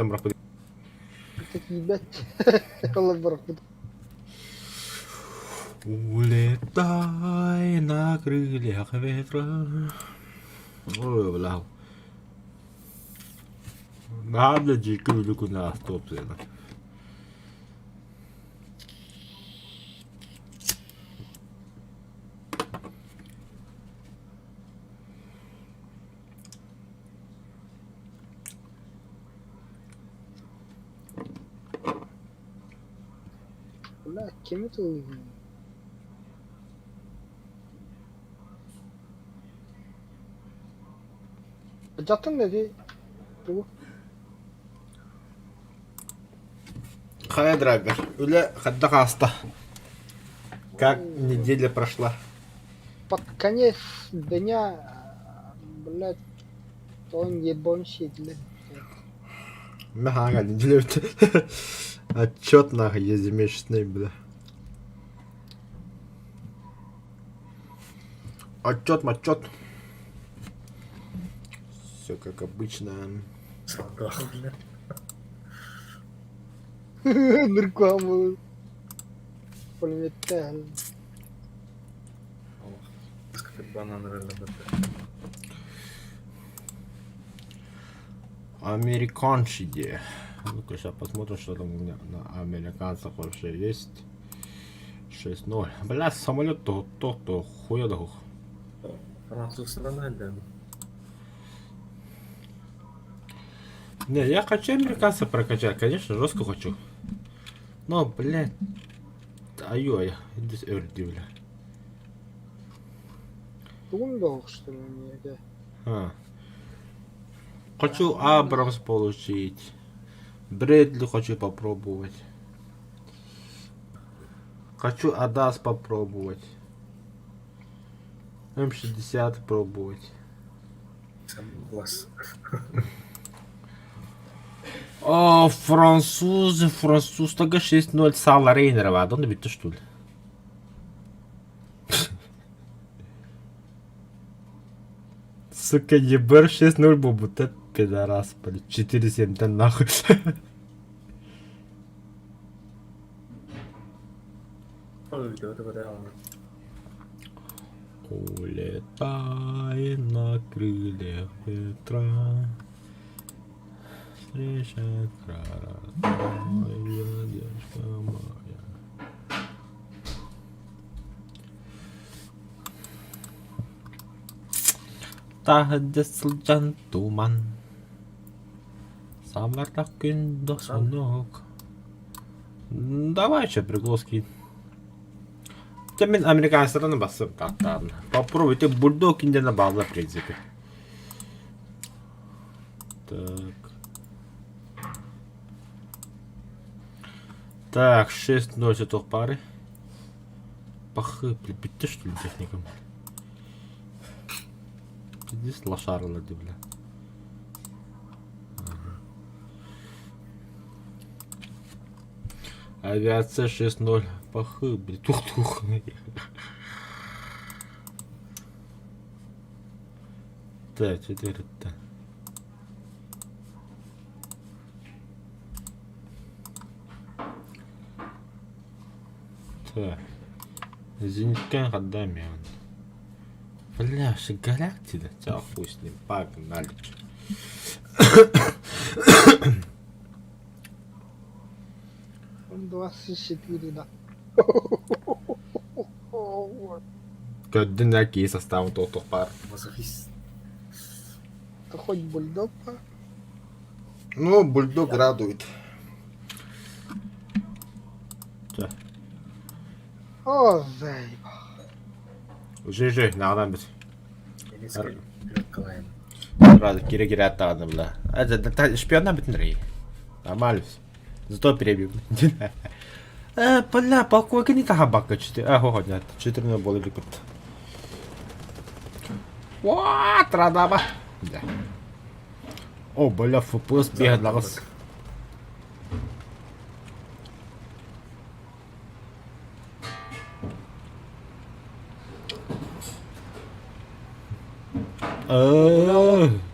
Бырахпыт. Тиийбэт. Олор бырахпыт. Улетай на крыльях ветра. Ой, бля. Надо дикую үлүкү на автобусена. Бля, кими тыллыгын? Жаттың да дии. Тугу? Хайа, драгер, үлэ хайдах ааста? Как неделя прошла? Под конец дня, блядь, он ебонщик, блядь. Ага, неделя Отчет нахуй ежемесячный, бля. Отчет, мочет. Все как обычно. Бля. Ныркам. Пулеметте. Банан Американчики. Ну-ка, сейчас посмотрим, что там у меня на американцах вообще есть. 6-0. Бля, самолет то, то, то, хуя да хух. Француз страна, да. Не, я хочу американца прокачать, конечно, жестко хочу. Но, блядь, ай-ой, здесь өрди, бля. Тугун да что ли мне? А. Хочу Абрамс получить. Брэдли хочу попробовать. Хочу Адас попробовать. М60 пробовать. Сам глаз. О, французы, француз, только 6-0 Сала Рейнерова, а он битте что ли? Сука, ЕБР 6-0 был, будто пидорас, блядь. 4-7, да нахуй. Ой, да, да, да. Улетай на крыльях ветра. Встреча красная девочка моя. Таһырдьа сылдьан туман, Самарах күн дохсунук. Давай еще пригласки. Ты мин американецтарны басып таттаан. Попробуйте бульдог индена баалар в принципе. Так. Так, 6-0 туох пары. Пахы, бүттэ что ли техникам? Здесь лошарылар дии бля. Авиация 6-0. Пахы, бля, тух-тух. Так, 4-то. Так. Зениткан ходами он. Бля, вообще галактика. Ча, хуй с ним. Погнали. Он 24, да. Көрдүн да кии составын туох баар. Мазохист. Это хоть бульдог, а? Ну, бульдог радует. Так. О, заебал. Уже-уже, наҕадан бит. Николаевна. Рада, кире-кире аттаҕына бля. Это шпионна бүтүн Нормально все. Зато перебил. Э, бля, полковник не табака 4. А, хо, нет, 4 болы рекорд. What, радаба. Да. О, бля, FPS бегает на вас.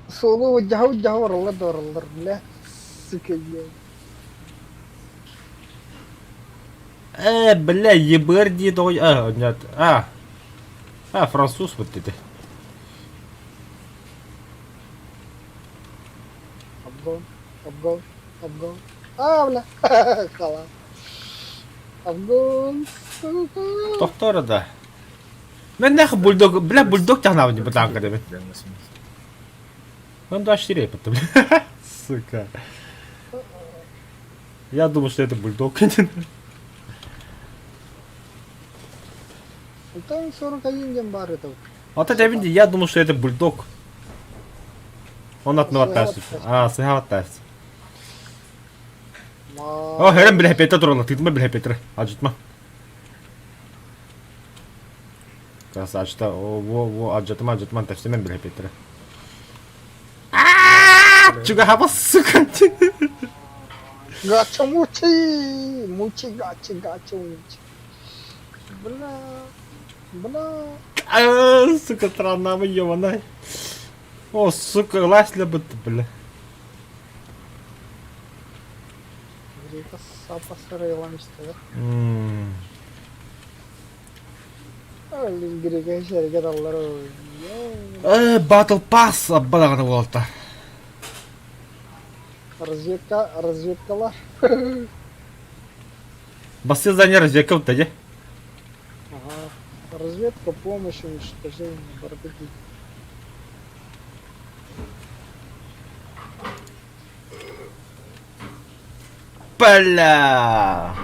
Суолу дьаһау дьаһау ораллар да ораллар бля. Сука, блядь. Бля, ЕБР дии тоҕо... А, нет, а. А, француз вот это. Обгон, обгон, обгон. А, бля, хала. Обгон, сука. Тохтор да. Мен нахуй бульдог, бля, бульдог тяхнавни бытанка дебин. Он 24 потом. Сука. Я думал, что это бульдог. Там 41 диэн баар этэ. Вот это видите, я думал, что это бульдог. Он от Сыһа А, сыһа О, херем бля Петр турала, тытма бля Петр. Ажытма. Красавчик, о, во, во, ажытма, ажытма, тәпсемен бля Петр. Чугаһаба, сука. Гача мучи! Мучи, гача, гача, мучи. Бля, бля. А, сука, странно, ебаная. О, сука, лазь быт, бля. Грека сапа сарайламista. Грека шерге даллар. Battle Pass аббадаҕаны буолта. Разведка, разведкалар. Басты здание разведка вот дии. Ага. Разведка, помощь, уничтожение, бардаки. Бля!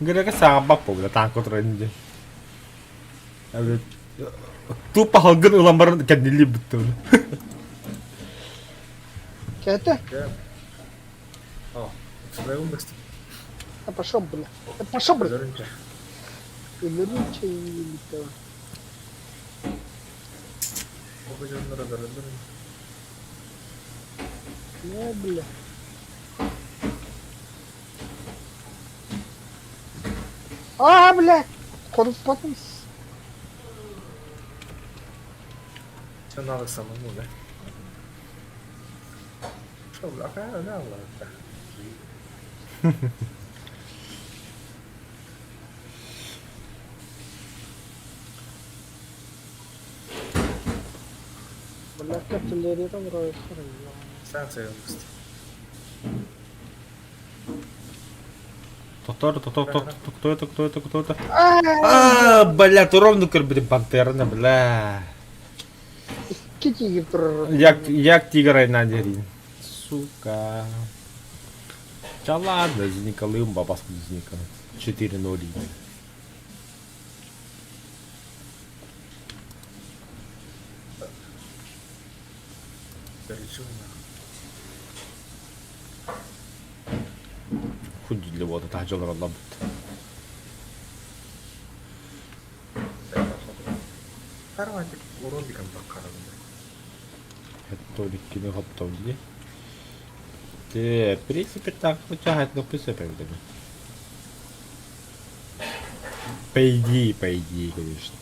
Грека саҥа баппа бля танк отырайын диэн. Тупо халгын ылан баран кэннилии бүттэ бля. Кэте? О, своего быстро. А пошел, бля. А пошел, бля. Өлөрүнчэ. Өлөрүнчэ иилиттэ. Оба дьоннор өлөрөллөр. Не, бля. А, бля! Коруппатым. Все надо самому, да? Что, бля, а, да, ладно. Бля, артиллерия там вроде Станция быстро. Тохтор, тохтор, тохтор, кто это, кто это, кто это? А, бля, ровно көрбүтүм пантераны, бля. Икки тигр турар. Як, як тигр айна дерин. Сука. Да ладно, зникалым, бабаску зникал. 4-0. Горячо, нахуй. Хуй для вот это хаджалар аллабыт. Карватик уродиком баккарабын. Хаттоликкини хоттолли. Те, в принципе, так, вытягивает, но прицепим тебе. По идее, конечно.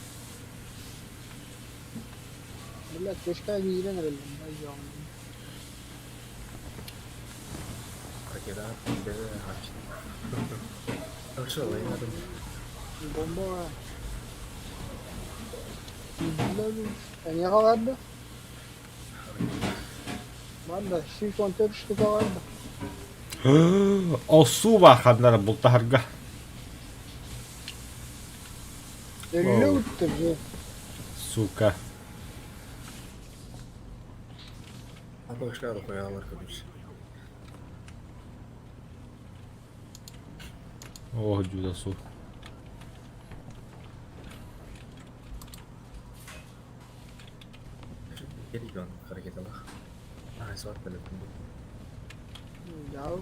Бля, точка киирэн эрэллэр. Айдьоҥ. Ракета, бля, Хорошо, ладно. Бомба. Бля, эйиэхэ барда? Барда, 114 штука барда. Осуба ханнара бултаһарга. Өллө уттар же. Сука. А то хуялар, короче. О, дюда су. Регион ракеталах. А, сват Яу.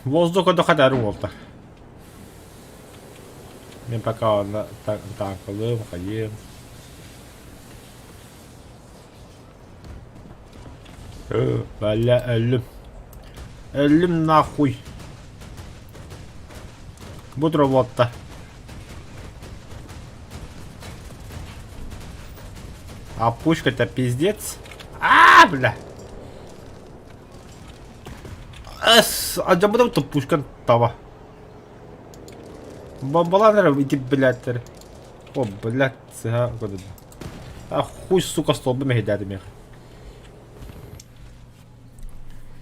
Воздух до болта. Мен пока на танкалым, ходим. Бля, өллүм. Өллүм нахуй. Бу роботта. А пушка-то пиздец. А, бля. Эс, адьабытым то пушкан таба. Бомбаланыр ити блядь. О, блядь, сыха көрдүм. А хуй, сука, столбу мэһэйдээтим миэхэ.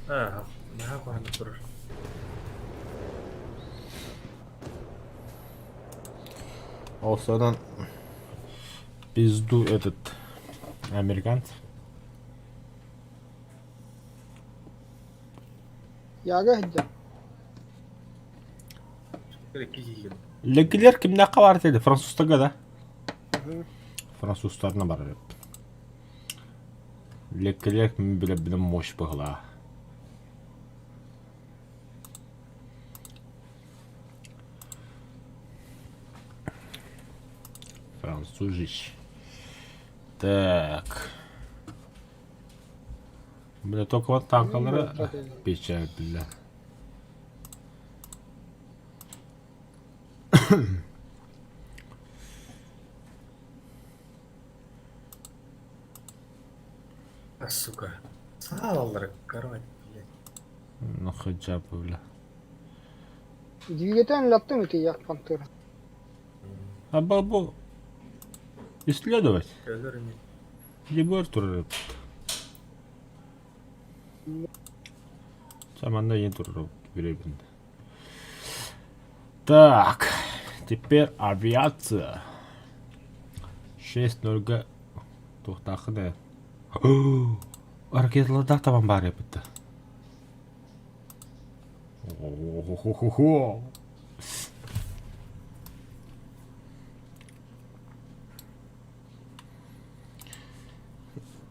Аа, наһаа куһаҕаннык турар. Ол сонун пизду этот американец. Яга сылдьар. Леклер кимнээххэ баар этэ? Французтарга да? Французтарына барар эбит. Леклер мин билэрбинэн мощь быһылаа. Францужич. Так. Бля, только вот танкалары печаль, А, сука. Саалаллара короче, блядь. Ну хотя бы, бля. Двигатель латтым ити як пантыр. А бабу исследовать. Өлөр ини. Егор турар Саманна ең турар беребин. Так, теперь авиация. 6-0 га туохтааххын ээ. Ракеталардаах табан баар эбит. О-хо-хо-хо.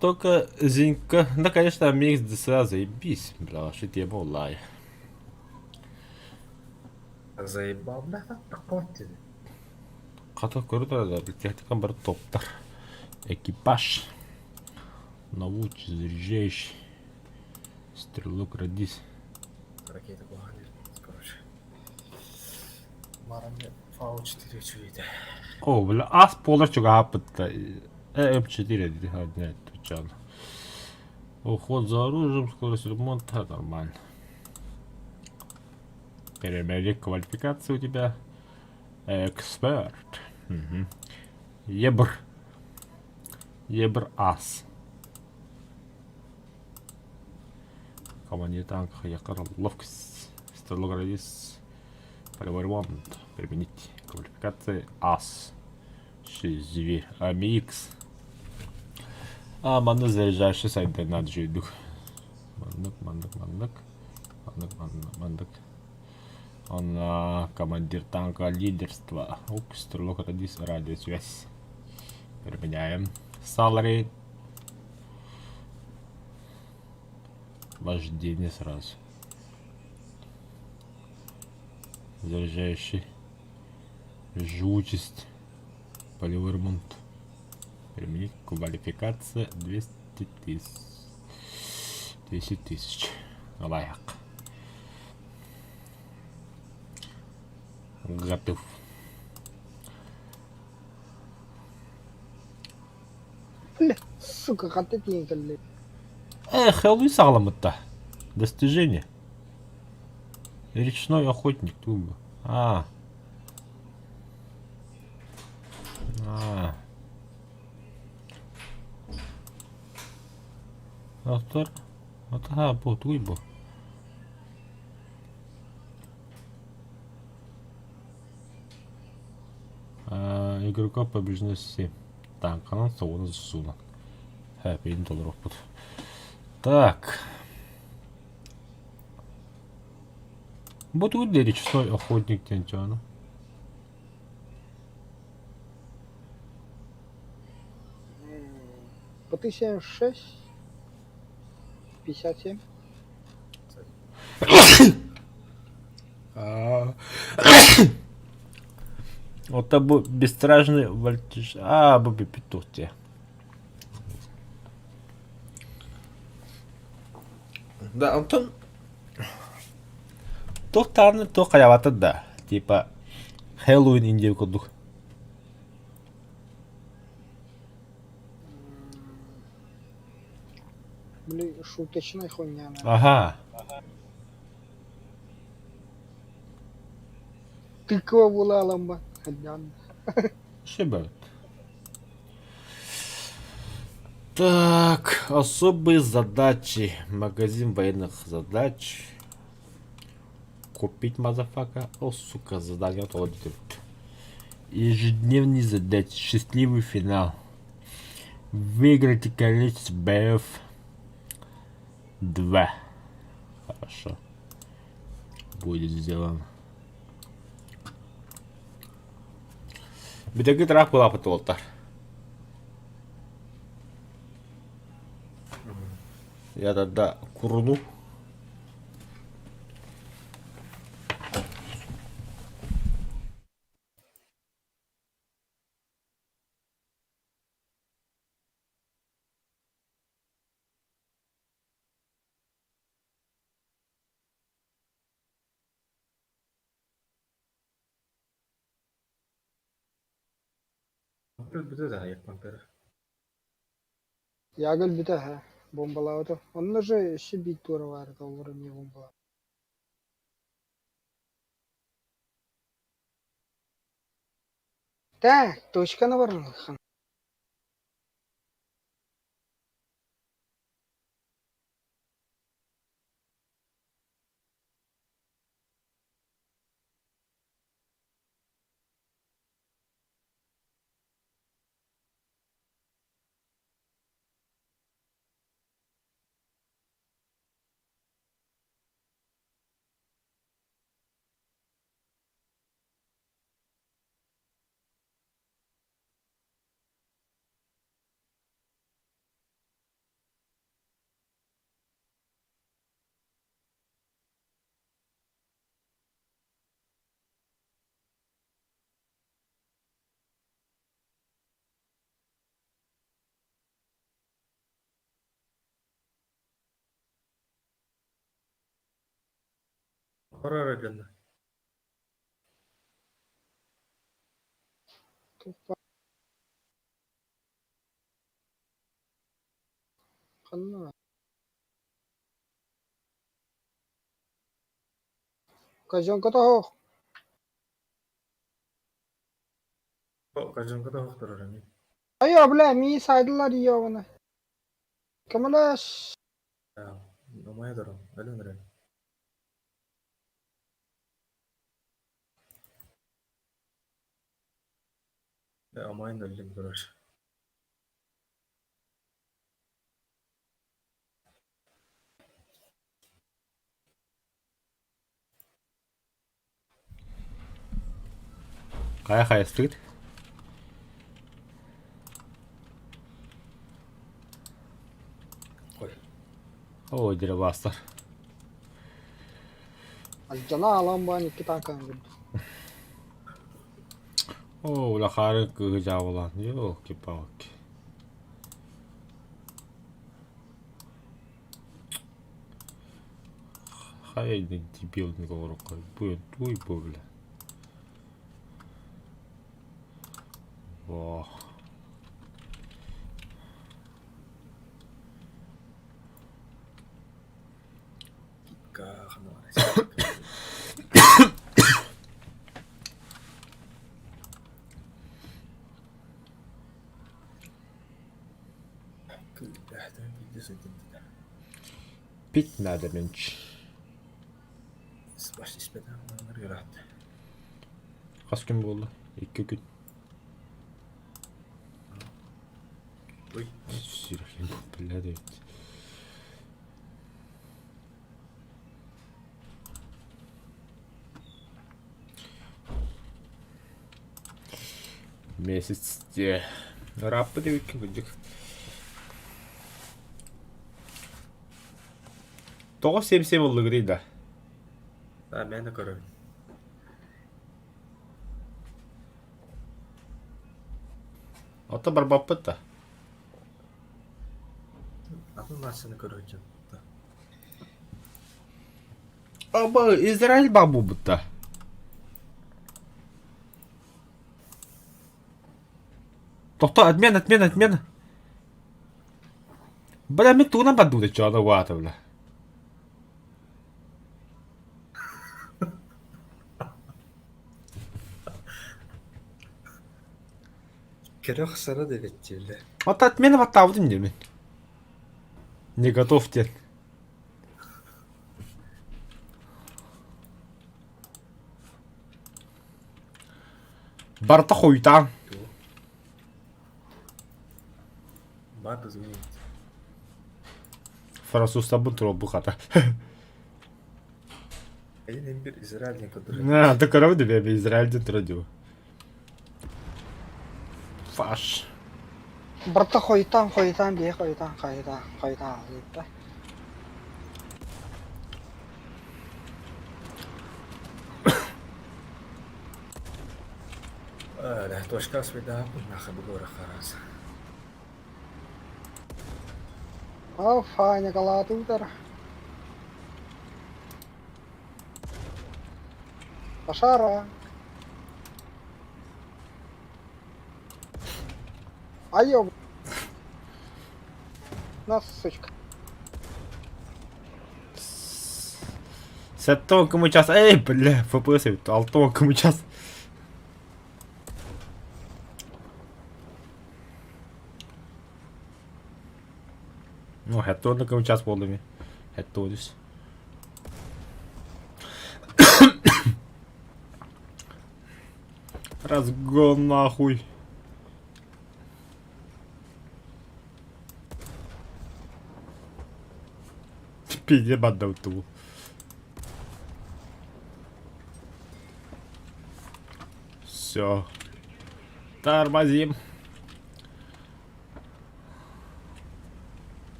Только Зинка, да, конечно, микс ДСА заебись, бля, что тема лай. Заебал, бля, такой Хата көрдө да, техникам бар топтар. Экипаж. Навуч, заряжающий. Стрелок, радист. Ракета куһаҕан короче. Марами Фау 4 үчүгэйдэ. О, бля, ас буолар чугаһааппыт М4 нет, отвечал. Уход за оружием, скорость ремонта, нормально. Перемерик квалификация у тебя. Эксперт. Угу. Ебр. Ебр ас. Командир танка, якор, ловкость, стрелок радист, полевой ремонт. Применить. Квалификация ас. 6 зверь. АМХ. А, манна заряжающий сайт надо же идух. Маннык, маннык, маннык. Маннык, маннык, маннык. Он а, командир танка лидерства. Ук, стрелок радист, радиосвязь. Применяем. Salary. Вождение сразу. Заряжающий. Живучесть. Полевой ремонт. Применить квалификация 200 тысяч. 200 тысяч. Лайк. Готов. Бля, сука, ханта тиийэн кэллэ. Эх, Хэллоуин саҕаламмыта. Достижение. Речной охотник туга. А. А. Автор. Атаха бу тугуй бу. Игроков побеждено 7. Таҥханан соҕуна суунан. Хэппиин толоруохпут. Так. Бу тугу диэри часовой охотник диэн дьону. ПТ 76, 57. Ота бу бесстрашный вольтеж. А, бу петух те. Да, онтон туох даҕаны туох хайаабатар да, типа Хэллоуин индия курдук. Били шуточнай хуйня. Ага. Тыква була аламба. Хаддан. Шибет. Так, особые задачи. Магазин военных задач. Купить, мазафака. О, сука, задание толодит. Ежедневный задач. Счастливый финал. Выиграйте количество боев 2. Хорошо. Будет сделано. Бүтэги тыраах буолааппыт уолтар. Я тогда курну. Бүтэ да яппампера. Я өлбүтэ һэ, бомбалаабыта. Онно же өссө биир туора баар этэ, олор эмиэ бомбалаабыт. Так, точканы барылыххын. Хоррор гынна. Ханна Казенката оһох. Казенката оһохторор эмиэ. Айа, бля, мии сайдылар иеваны. Көмөлөс. Умайа туран, өлөн эрэн. Амайын өллүм короче. Хайа хайастыгыт? Ой. О, деревастар. Алдьана аалан баран икки таанканы көрдүм. О, улахаары кыыһы дьаабылаан. Ёлки-палки. Хайа дебил говорю, туй бу, бля. Во. Пить надо меньше. Хас күн буолла? Икки күн. Бля, Месяц дии. Ырааппыт эбиккин кырдьык. Тоҕо сиэм-сиэм ыллыгырый да? Да, мен да көрөбүн. Ото барбаппыт да. Атын нацияны көрө сылдьан. Аба, Израиль баар буолбут да. Тохто, отмена, отмена, отмена. Бля, мин тугунан бардыбыт чоно уаата бля. Көрөх сара да эбит Вот отмена баттаабытым диэмин. Не готов диэн. Барыта хойутаан. Баар звонит. Французтарбын туруорбут хата. Один имбирь Израиль который. На, ты көрөбүт бэби Израильден тура дуу. Фаш. Барыта хойутаан хойутаан бие хойутаан хойутаан хойутаан ыытта. Точка свидааппын нахы бугура харас. О, Фаня калаатыытар. Пошара. Айо. На, сучка. Сэттэ кому час. Эй, бля, FPS эбит. Алта кому час. Ну, хэттэ кому час буолла ми. Хэттэ үс. Разгон нахуй. Пиздец банда туу. Все. Тормозим.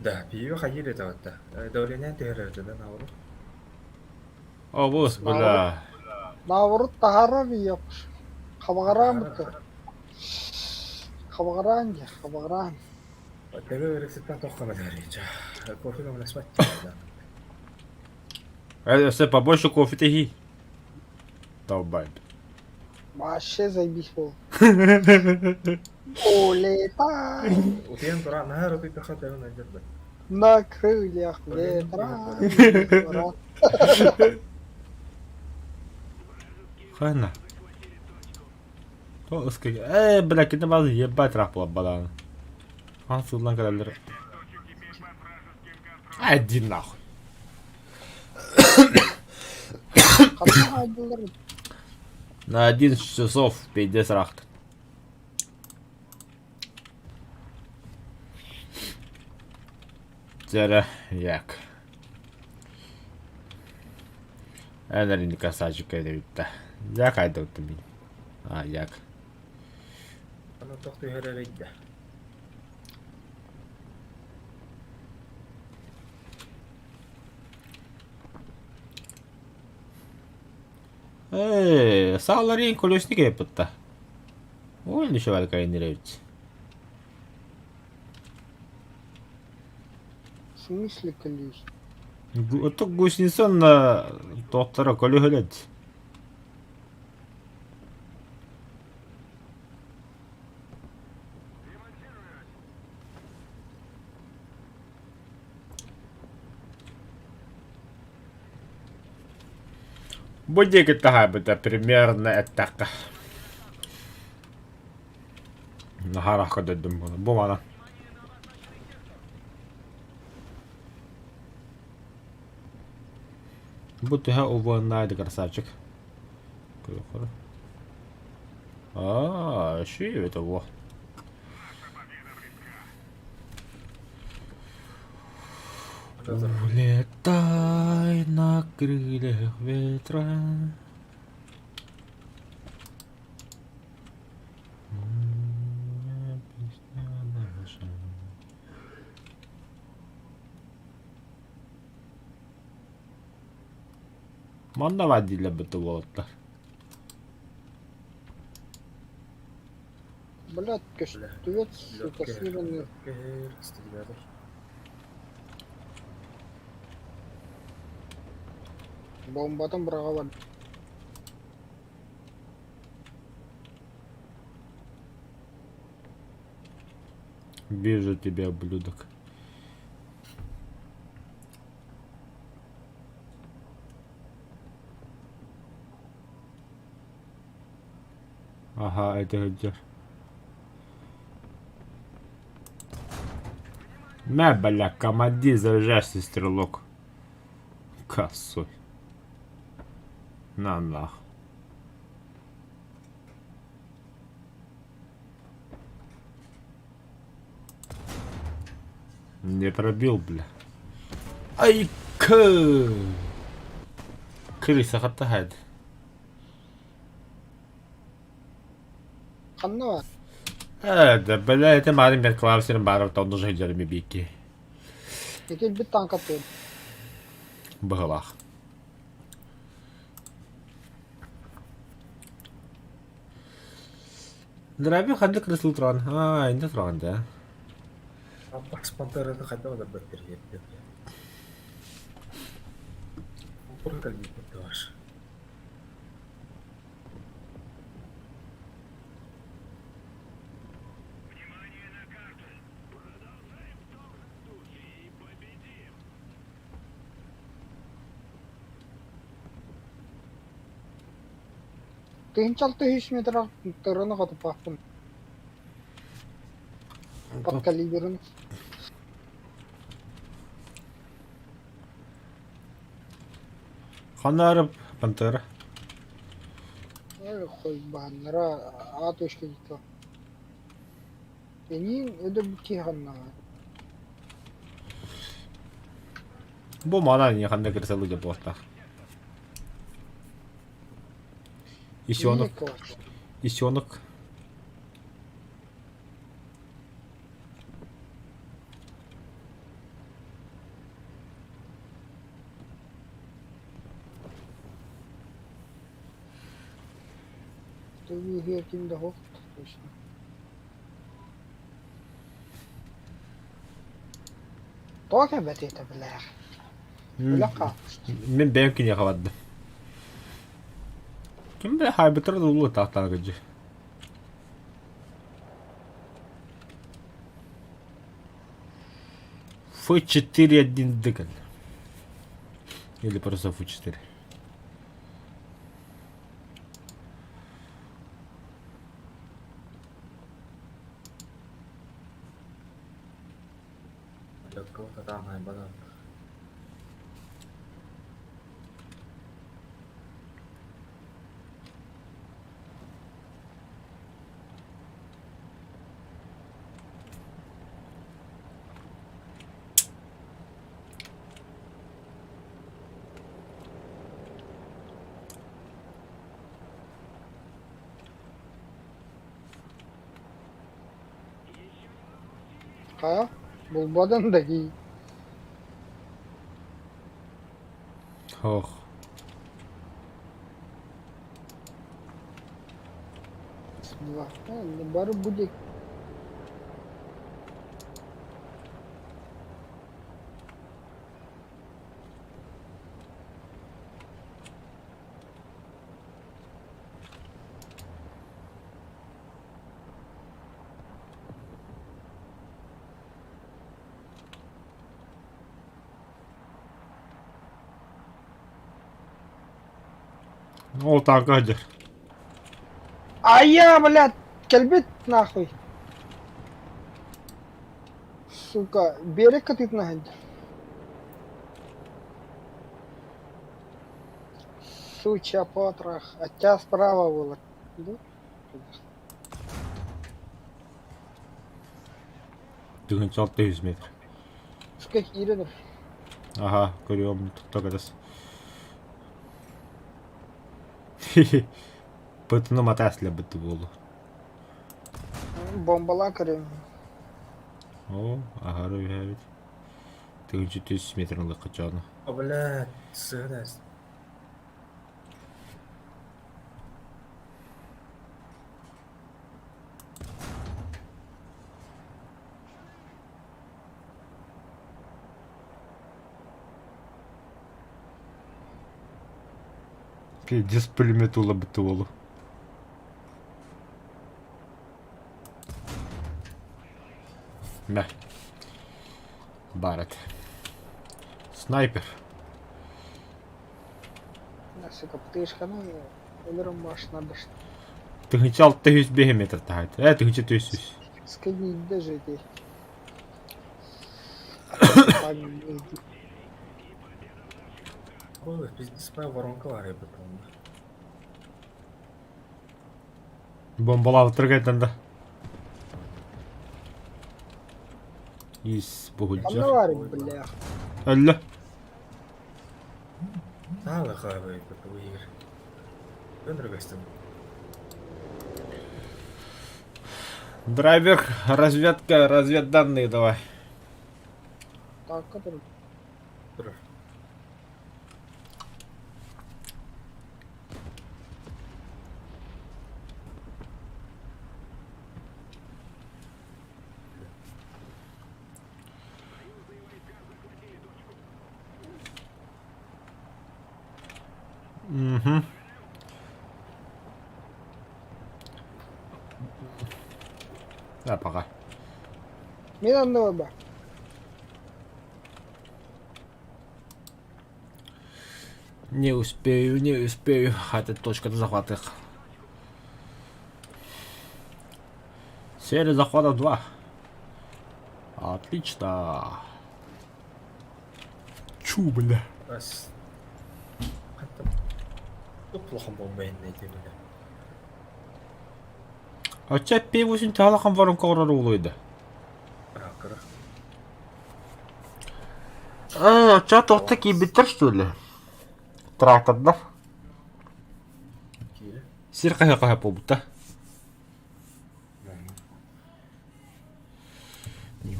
Да, пиво ходили это да. Давление түһэрэр да наоборот. О, бус, бля. Наоборот таһаарар ийэпш. Хабаҕараан бутта. Хабаҕараан дьэ, хабаҕараан. Төбө өрүксүттэн тоххана дәрича. Кофе намласпат. Өссө побольше кофе тэһии. Долбай. Вообще заебись был. Улетай Утуйан тура наһаа утуйдахха төбөм ыалдьар да. на крыльях ветра. Хана. То ыска. Э, бля, кини базы ебать рах буолар балааны. Ан сыллан кэлэллэр. Один нахуй. Ханна хаалдылар? На 11 часов пиздец рахт. Дьэрэ, як. Эн эрини красавчик эбит да. Як айдыбыттым мин. А, як. Аны тох түһэр эрийдэ. Ээ, сааларын колесник эппитта. Ой, ничего эбит. В смысле колес? Оттон гусеница туохтара көлүһүлэт. Бу диэки таһаарбыта примерно эттэххэ. Наһаа көрдөрдүм буолан. Бу манан. Бу төһө убуоннаайды красавчик. Аа, это во. Улетай на крыльях ветра. Песня наша. Манна дииллэр бытты буолаттар. Блядь, көстүбэт, сука, сыранный. Бомбатын быраҕа бар. Вижу тебя, ублюдок. Аха, это сылдьар. Мэ, бля, командир, заряжайся, стрелок. Косой. На нах. Не пробил, бля. Ай, к. Крыса хаттахайд. Ханна баар? Э, да, бля, это марын бер клавсерин баар тонну жайдерми бики. Ити танка тыын. Быһылаах. Драби ханнык крысыл туран? Аа, инде туран да. Аппас пантераны хайдах олорбот тэрийэрдэ. Кур кэлбиппит баар. Тыһыынча 600 метр тырыны хотуппаппын. Под калибрын. Ханарып пантера. Ой, бааннара А точка дико. Эниин өдө киһаннаҕа. Бу манан не ханна кырсалы деп буолтах. Исенок. Исенок. Ким да хоқ, точно. Тоҕо кэлбэтиэтэ билээх. Үлэ хаалбыт. Мин бэйэм киниэхэ бардым. Ким бile хайбытыр да улуу таахтааҕы Ф4 один дыган. Или просто Ф4. Хайа, булбадан да дии. Ох. Бары будет. Ол танка сылдьар. Айа, блядь, кэлбит нахуй. Сука, берег катытна сылдьар. Сучья потрох, от тебя справа было. Да? 1600 метр. Сука, киирэн Аха, көрүөм тохтоо Пытыны матасле бытты буолу. Бомбалаан көрөм. О, аһары үһэбит. 1300 метр ылык чону. Блядь, сыгынас. Пиздец пулемет ула бытты буолу. Мә. Барет. Снайпер. Сука, птышка, ну, өлөрөн башына башта. 1605 метр таһайт. 1300. Скажи, житель. Ой, пиздец, воронка var ya bu. Бомбалаабыттар кайтан да. Ис буһулдьар. Ханна баар бля. Өллө. Саала хаабай бу игр. Өндөргөстөн. Драйвер, разведка, разведданные давай. Таакка турар. Турар. Угу. Да, пока. Мин анны бар. Не успею, не успею. Хотя точка до захвата их. Серия захватов 2. Отлично. Чу, бля. Бас. Хатта. Плохо бомба инне диэбилэ. А ча пи-8 талахан воронка орор улуйда. Ракара. А, ча тоқта кийбиттер, что ли? Трактордар. Киирэ. Сир қайа қайа болбута.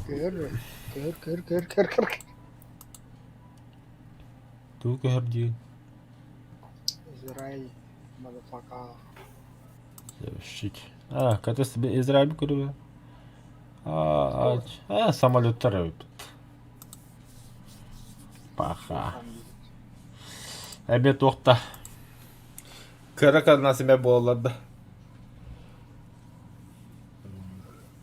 Көр, көр, көр, көр, көр, көр. Туу көһөр диин. Израиль, motherfucker. Завершить. А, катас Израиль көрүбэ. А, а, самолеттар өпүт. Паха. Эбе туохта. Кыра кырна семе буолларда.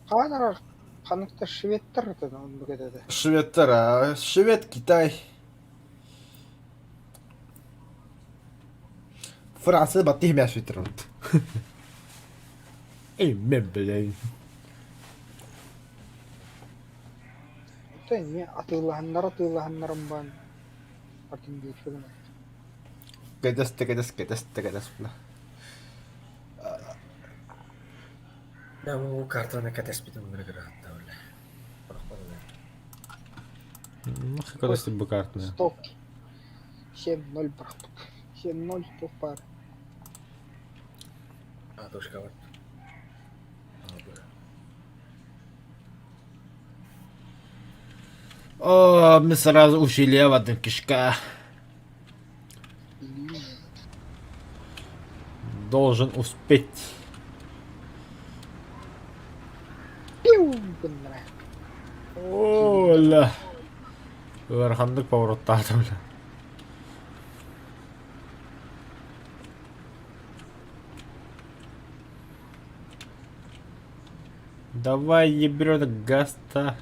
Хаанарар ханыкта шведтер этен оннук этэ. Шведтер, а, швед, Китай. Франция баттih мя шведтер. Эй, мен блин. Оттон эмиэ атыылаһаннар атыылаһаннарым баан атын диэки гына. Кэтэс, кэтэс, кэтэс, кэтэс, бля. Да, бу картаны кэтэспитим ынырыгыраатта бля. Барахпадылар. Кэтэс бу картаны. Стоп. 7-0 бырахпыт. 7-0 туох баар. А, точка бар. А, бля. О, мы сразу ушли в одну кишка. Должен успеть. Пиу гыннара. Оля. Ыараханнык повороттаатым бля. Давай, еберёнок, газ-то.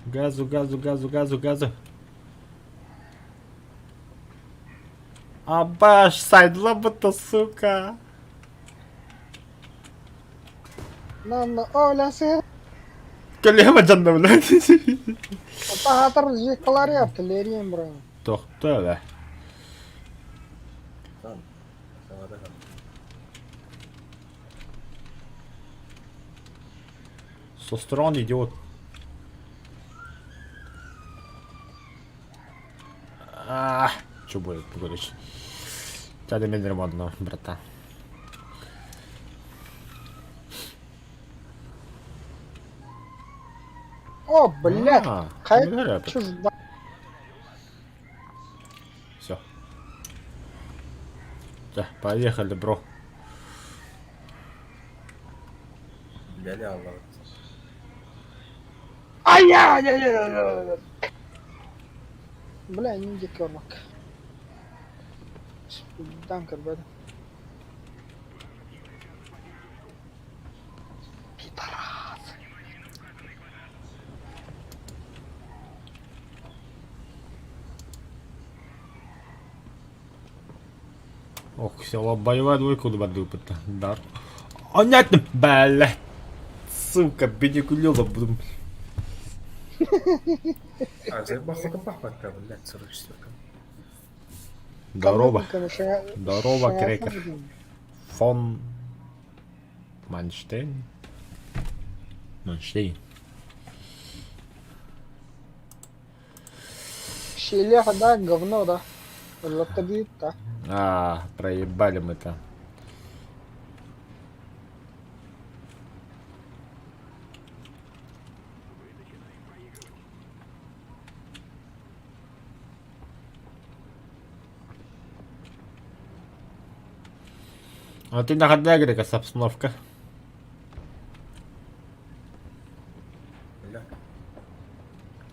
Газу, газу, газу, газу, газу. Абаш, сайдлабыта, сука. Нанна оля сыһа Кэлиэм дьанна, бля. таһаатар жеккалары артиллериям бро. Тохто, бля. Там. Саҥата там. Сострон идиот. А, что будет, короче. Тяда мен ремонтно, братан. О, блядь, А, хайа ну, чужба. Все. Да, поехали, бро. Билэли аллабыт. Ай-яй-яй-яй-яй-яй. Бля, не диэки барбакка. Дан көрбөтүм. Пидорас. Ох, село боевая двойка удубардыыппыт. Да. Понятно, бля. Сука, бедикулила буду. Здорово. Здорово, Крекер. Фон Манштейн. Манштейн. Щелеха, да, говно, да. Лотобит, да. А, проебали мы там. А ты на обстановка.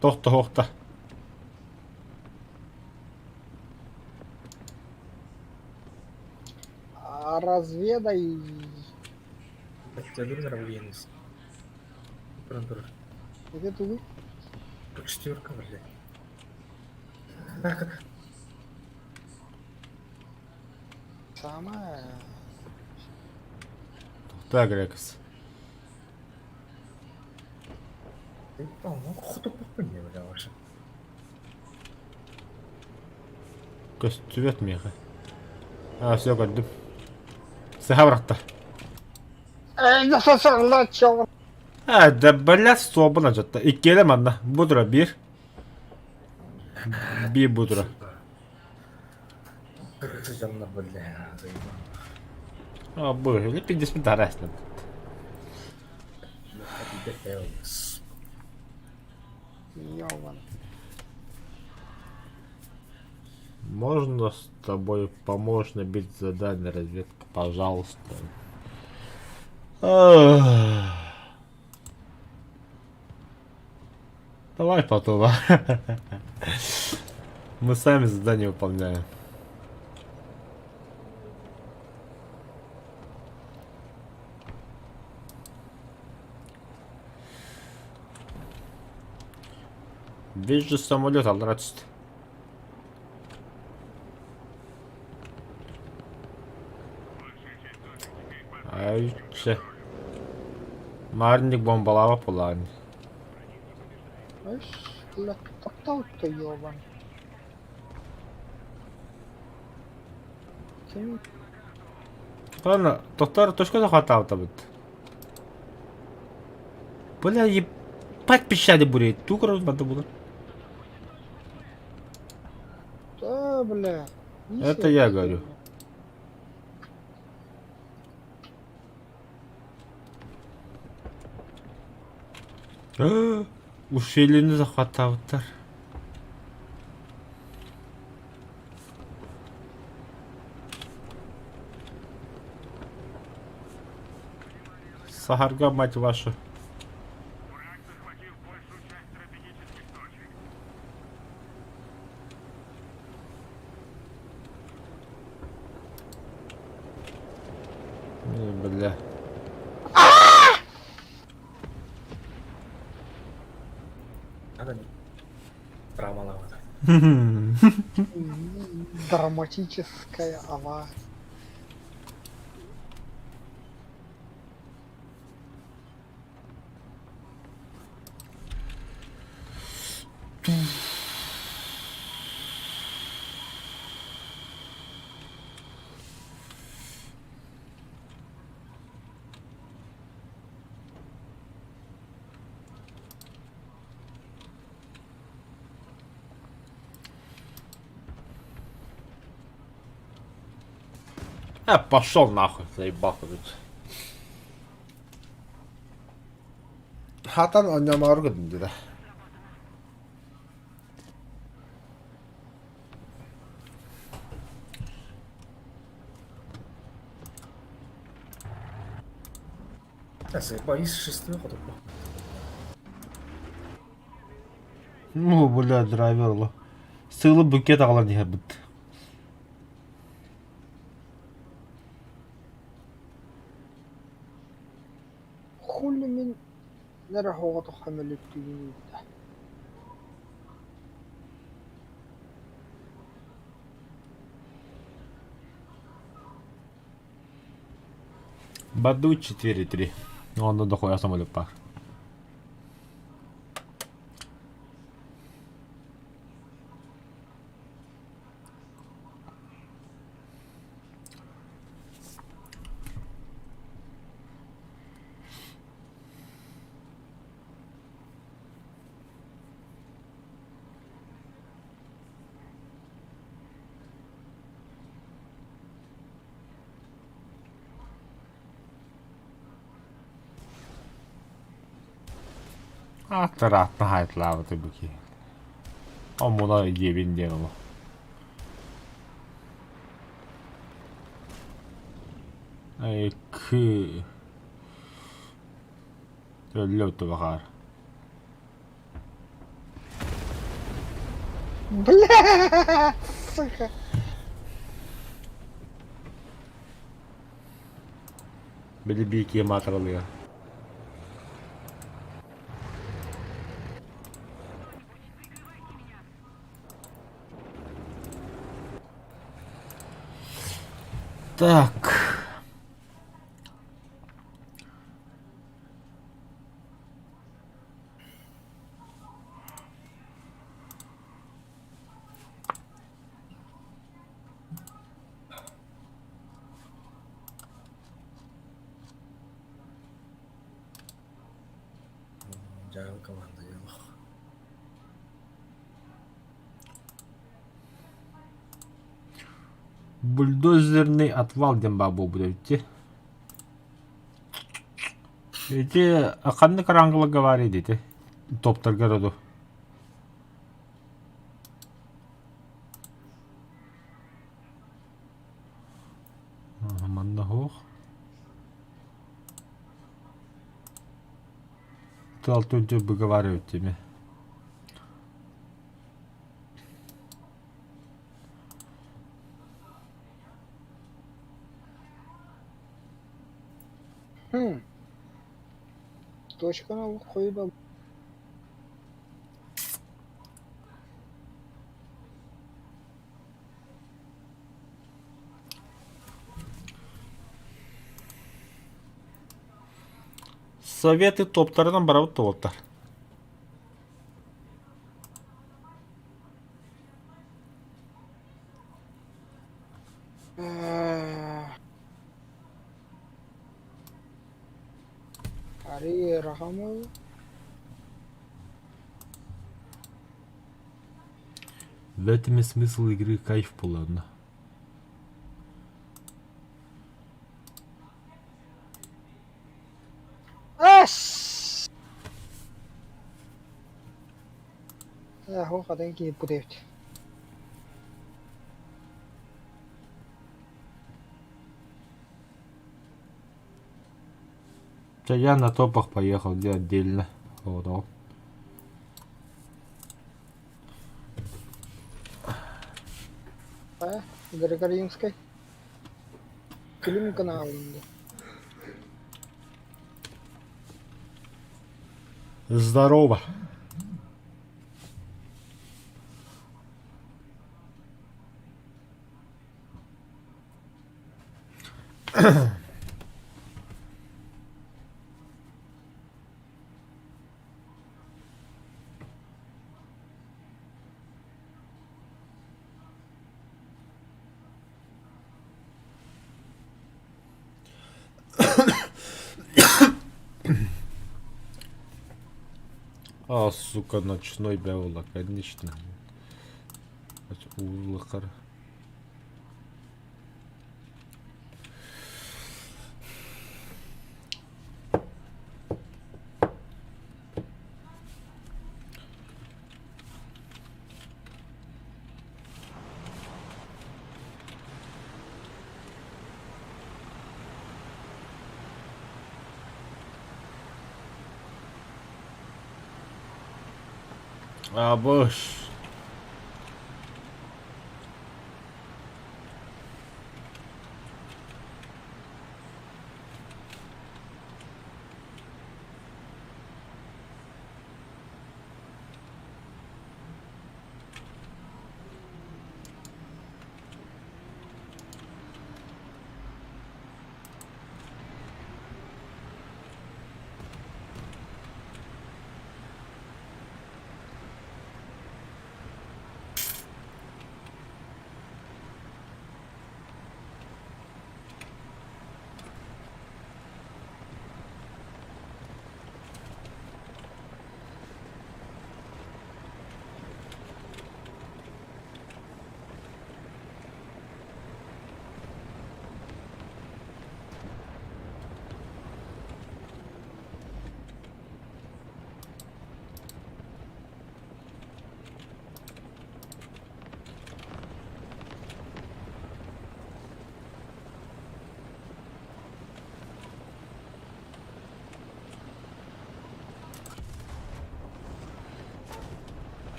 Тохто-хохто. Разведай. Где ты? Шестерка, блядь. Самая. Так, Рекс. Көстүбэт миэхэ. А, все, көрдүм. Саха бырахта. А, да бля, суобун адьатта. Иккиэлэ манна. Бу тура биир. Биир бу тура. А, бу, пиздец тарасно. Можно с тобой помочь набить задание разведка, пожалуйста? Давай потом. А. Мы сами задание выполняем. Вижу самолет, алрачт. Айче. Марник бомбалава пулан. Ладно, доктор, точка захватал-то Бля, ебать пищали бурей. Ту кровь надо было. Да, бля. Это я говорю. Ущелье захватавтар. Сахарга, мать вашу. Бля. Драматическая ава. А, пошел нахуй, заебал короче. Хатан оñамаар гүндү. Ну, бля, драйверло. Сылы букет аҕалан иһэрбит. Хули мин нэрэ хоҕото хамэлүттүүнүүтэ. Баду 4-3. Онно дохуя самолет бар. Ааттар хаайталаабыта бу киһи. Омуна диэбин диэн олох. Ай, Өллө бахаар. Бля, сука. Били биики маатаралыга. Так. Дьаһал команда диэн. Бульдозерный отвал диэн баар буолбут эбит. Ити ханнык рангларга баар ити? Топтарга роду. Манна суох. Талтын выговаривать тебе. Хм. Точканы койду. Советы топтарынан барабыт топтар. Ари Рахамов. В этом и смысл игры кайф буолла. Ас! Хо хатын кииппут эбит. Я на топах поехал, где отдельно. Вот, вот. А, Григорьевскай. Күлүм каналында. Здорово. А, сука, ночной беула, конечно. Улахар. А, бош.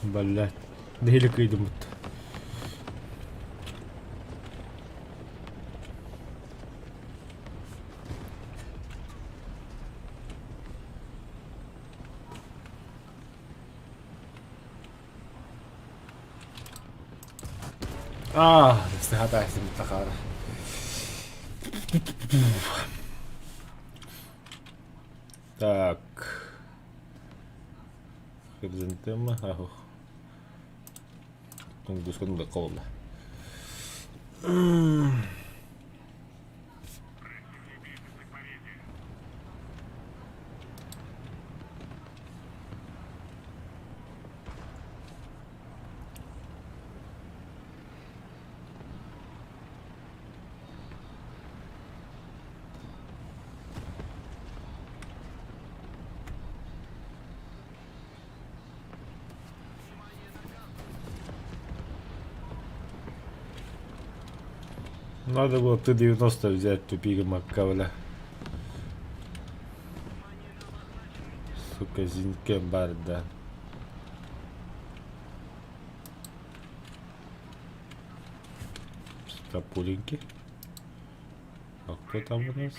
Блядь. Нэһиилэ кыйдыммыт. Аа, сахатаайсым тахаара. Так. Хризантема, ахух. Тунгусканы да колла. Надо было Т-90 взять, тупига Маккавля. Сука, Зинке барда. Стапуленьки. А кто там у нас?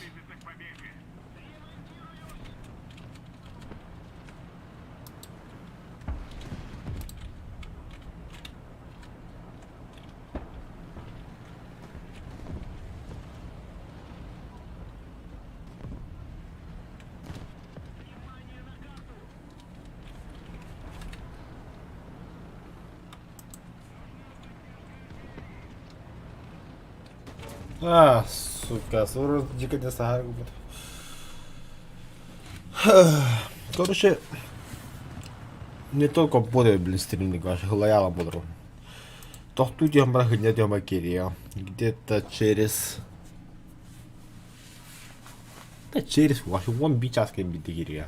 А, сука, суру дьикэни саһар гыммыт. Короче, не только более, блин, стрельник, аж лояла буоларым. Тохтуу диэн баран хынньа диэм киириэ. Где-то через... Да через 8 чаас кэлбит киириэ.